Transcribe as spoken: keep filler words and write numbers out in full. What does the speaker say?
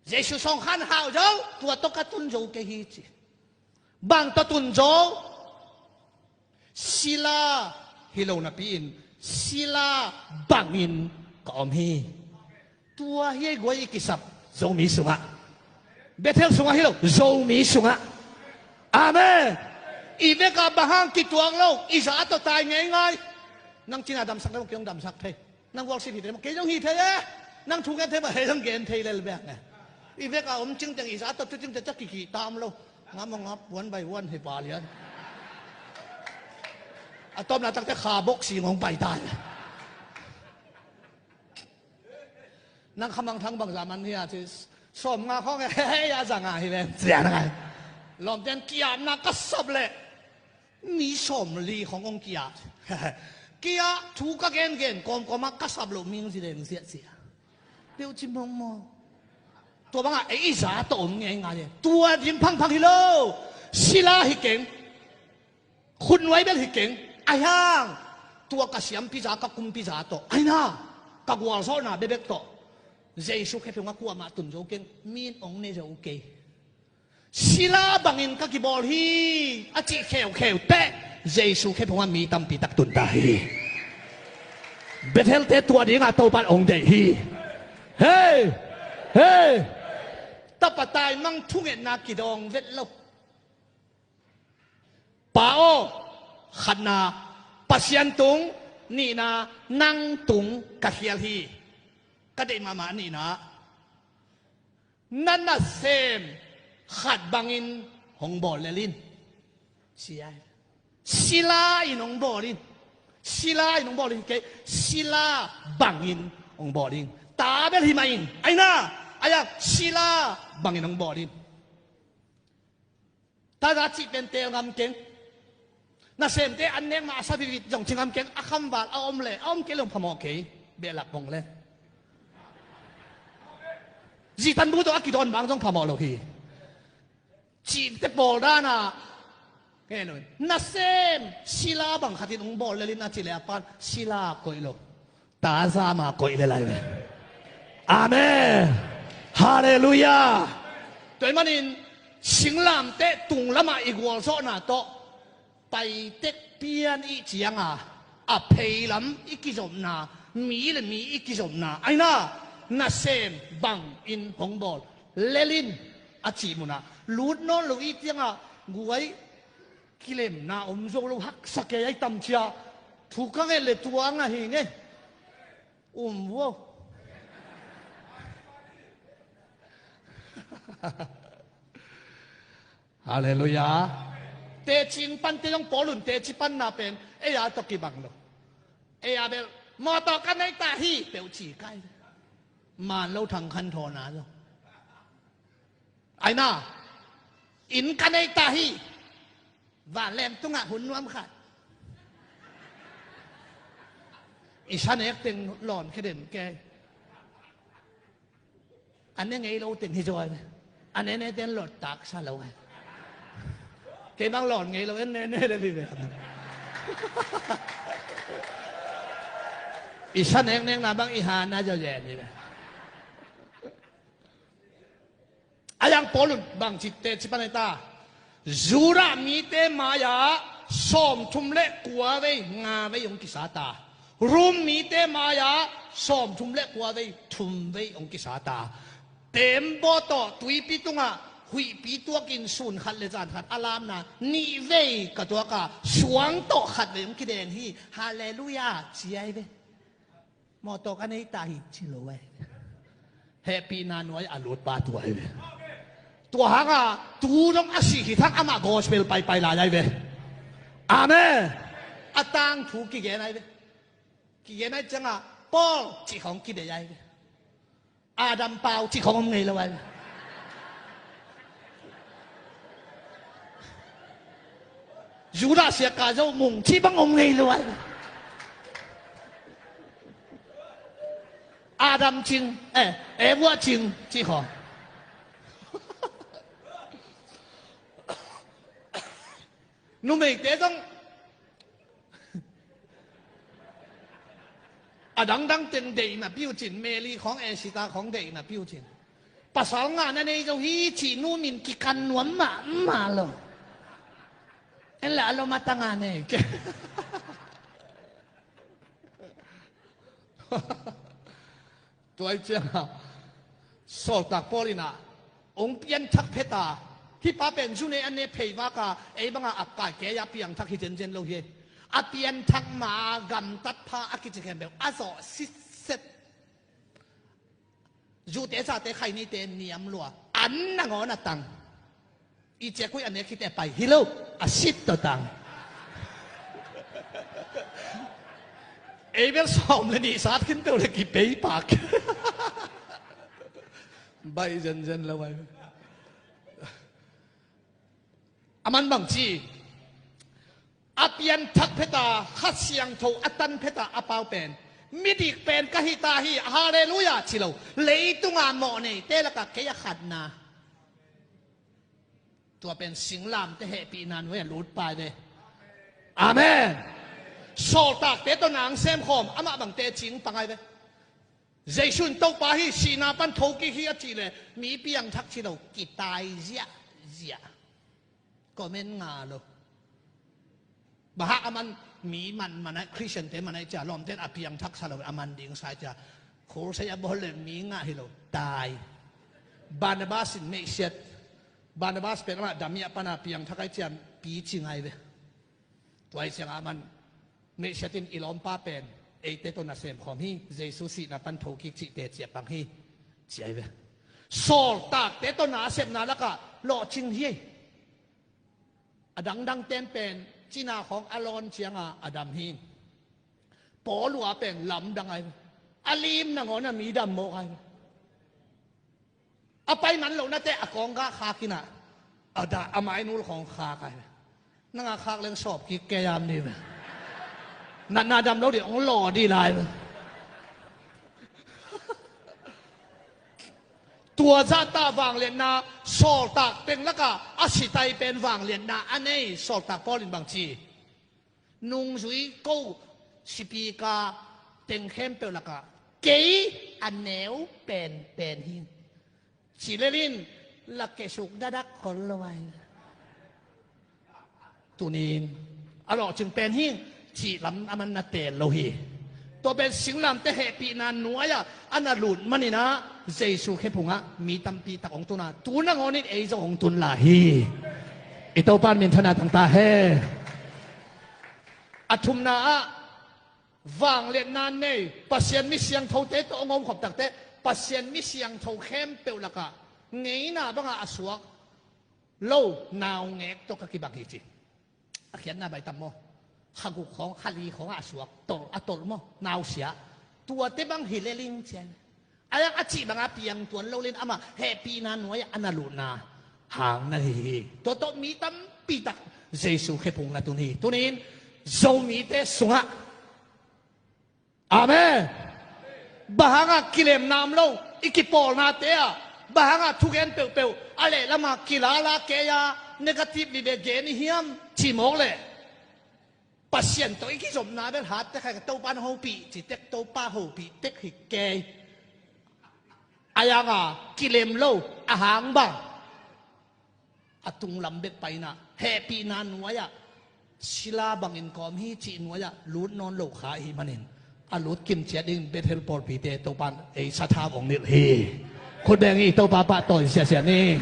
Jesu sawngkhan hau zo, tua tawh ka tun zo kei hi ci. Bang tawh tun zo? Sila hi lo napi-in sila bangin ka om hi. Tua hi ei guai i kisap Zomi sungah. Bethel sungah hi lo, Zomi sungah. Amen. I vekah bang hang kituak lo, i zah tawh tai ngeingai. Nang cina damsak lo, kei hong damsak thei. Nang worship hi thei maw, kei zong hi thei e. Nang thu gen thei maw, kei zong gen thei lel bek e. I vekah om cingteng i zah tawh tu cingteng ciah kikih tam lo. Ngam maw ngap, one by one hi pa lian. A tawpna takte kha bok si ngong pai ta e. Nang khamang thang bang zaman hi a ci, sawm nga khawng e, hei a za nga hi ven cia na ngai. Lawmten kiamna ka sap leh mi sawm li khawng hong kia. Kia thu ka gengen kawmkawmah ka sap loh mi hong zi deng ziahziah. Peuh ci mawngmawng. Tua bangah ei i za tawh om ngeingai e. Tua dim phangphang hi lo. Sila hi keng. Khutnuai bel hi keng. Ahi hang tua ka siampi za, ka kumpi za tawh, aina ka gualzawhna bekbek tawh Jesu khephungah kuamah tun zo keng. Mi in hong ne zo kei. Sila bangin ka kibawl hi a cih kheukheu teh Jesu khephungah mi tampi tak tun ta hi. Bethel-te tua dingah Topa in hong deih hi. Hei! Hei! Tapa taimang thungetna kidawng vet lo. Pa aw, khatna, Pasian tung, nihna, nang tung ka khial hi. Ka deih mahmah nihna, na nasem khat bangin hong bawl lel in. Sia, sila in hong bawl in. Sila in hong bawl in kei, sila bangin hong bawl in. Ta bel hi mah in, aina, aia, sila bangin hong bawl in. Taza cih pen teel ngam keng. Nasemte an nek mah a sa vivit zong ci ngam keng. A khamval a om le a om kei le hong phamawh kei. Behlap hong le. Zitan bu tawh a kidawn bang zong phamawh lo hi. Cihte pawl dana ngen uh in, nasem sila bang khatin hong bawl lel in a ci le a pan sila koih lo. Taza mah koih le lai ve. Amen. Halleluiah. Tua ahih manin singlamteh tunglamah i gualzawhna tawh paitek pian i cianga a pheilam i kizopna, mi le mi i kizopna, aina nasem bangin hong bawl lel in a cih munah lut nawn lo i cianga guai kilemna om zo lo, haksa kei ai tam cia. Thu ka nget le tua ngah hi ngei. Um vuau. Halleluiah. Teci pante zong Paul un teci panna pen ei a tawh kibang lo. Ei a bel mawtaw ka nei ta hi peuh ci kai. Man lo thang khan thawna zong. Aina, inn ka nei ta hi. Vanleng tungah hun nuam khat. I sa nek teng lawn khia den kei. A ne ngei lo teng hi zaw. A ne ne ten lawt tak sa lo. Kei bang lawn ngei lo en ne ne le bi ve. I sa nek nek na bang i ha na zaw zen hi ve. A yang Paul un bangci teci pan ai ta. Judah mite mai-ah sawmthum le kua vei nga vei hong kisa ta. Rom mite mai-ah sawmthum le kua vei thum vei hong kisa ta. Teembaw tawh tuipi tungah huihpi tuakin sun khat le zan khat a lamna nih vei ka tuaka suang tawh khat vei hong kideng hi. Halleluiah ci ai ve. Mawtaw ka nei ta hi ci lo ai ve. Hehpihna nuai a lutpa tua ai ve. Tua hanga tu dong a sih hi thang amah gospel paipai lai ai ve. Amen. A tangthu kigen ai ve. Kigen ai cianga Paul cih khawng kidei ai ve. Adam pau cih khawng om ngei lo ai. Judah siaka zo mung cih bang om ngei lo ai. Adam cing, eh, Eva cing cih khawng. Numeite zong a dangdang teng deihna piucin, Meli khawng, Esita khawng deihna piucin. Pasal ngah na nei zo hi cih nu min kikan nuam mahmah lo. En la a lom a tang a nei. Tua i ciangah Sawltak Paul in ah hong pianthak phet a, hih pa pen zu nei an ne phei vak a, ei bangah ap kai kei a piangthak hi zenzen lo hi. A pianthak ma gamtat pha a kici khempeuh a zawh sitset. Zute zate khainite niam lua, an nangawn a tang. I ciakui a nek khite pai hi lo, a sit tawh tang. Ei bel sawm le nih sat khin peuh le kipei pak. Baih zenzen lo ai. A man bang ci, a pianthak phet a, Kha Siangtho a tan phet a, a pau pen, midik pen ka hi ta hi, halleluiah ci lo, leitunga mawh neite lakah kei a khatna. Tua pen singlamte hehpihna nuai a lut pai ve. Amen. Sawltakte tawh nang semkhawm, amah bangte cing pangai ve. Jesu in Topa hi, sihna pan thokik hi a cih leh mi piangthak ci lo, kitai ziahziah. Comment ngah lo. Bang hang a man mi man, man ai, Christian te man ai cia, lawmten a piangthak sa lo, a man ding sa ai cia. Khulsai a bawl le mi ngah hi lo, tai. Barnabas in meihsiat. Barnabas pen amah damiah pana piangthak ai cia, pi ci ngai ve. Tua ai ciang a man meihsiat in i lawmpa pen eite tawh na semkhawm hi, Jesu sihna pan thokik cihte ciah pang hi, ci ai ve. Sawltakte tawh na sepna lakah lawhcing hi. A dangdang ten pen cina khawng a lawn cianga a dam hi. Paul uh a pen lamdang ai ve. A lim nangawn a mi dam mawk ai ve. A pai man lohnate a kawng gah khak in ah, a dah a mainul khawng khak ai ve. Nang a khak leng sawp kik kei am ni ve. Natna dam lo dih hong law dih lai ve. Tua zahta vangliatna, sawltak teng lakah a sitai pen vangliatna a nei. Sawltak Paul in bang ci? Nungzui ko sipika teng khempeuh lakah kei a neu penpen hi. Cilel in la kesuk dadak khol lo ai. Tunin a lawhcing pen hi, cih lam a man na tel lo hi. Tua pen singlamte hehpihna nuai-ah a na lut maninah Jesu khephungah mi tampi tak hong tuna, tu nangawnin ei zong hong tun lai hi. I Topa in minthanna tangta he. A thumna ah vangliatna nei Pasian mi siangthote tawh hong omkhop takte, Pasian mi siangtho khempeuh lakah ngeina bangah a suak lo naungek tawh ka kibang hi ci. A khiatna bai tam maw? Khaguk khawng, khali khawngah a suak tolh, a tolh maw? Nausia. Tuate bang hi leling cian. A yak a cih banga piang tuan lo lin amah hehpihna nuai-ah a na lutna hang na hi hi. Tua tawh mi tampi tak Jesu khephung na tun hi. Tunin Zomite sungah Amen. Bang hangah kilemna om lo, i kipawlnate ah bang hangah thugen peuhpeuh a lehlamah kilala kei a negative vive gen i hiam cih mawk leh, Pasian tawh i kizopna bel hat tek hai, Topa na hopih ci tek, Topa hopih tek hi kei. A yanga kilem lo, a hang bang a tunglam bek paina hehpihna nuai-ah sila bangin kawm hi cih nuai-ah lut nawn lo kha i hih manin, a lut kimciat ding Bethel pawlpite Topan ei sathau hong nilh hi. Khut beng hi, Topa pahtawi siasia ni.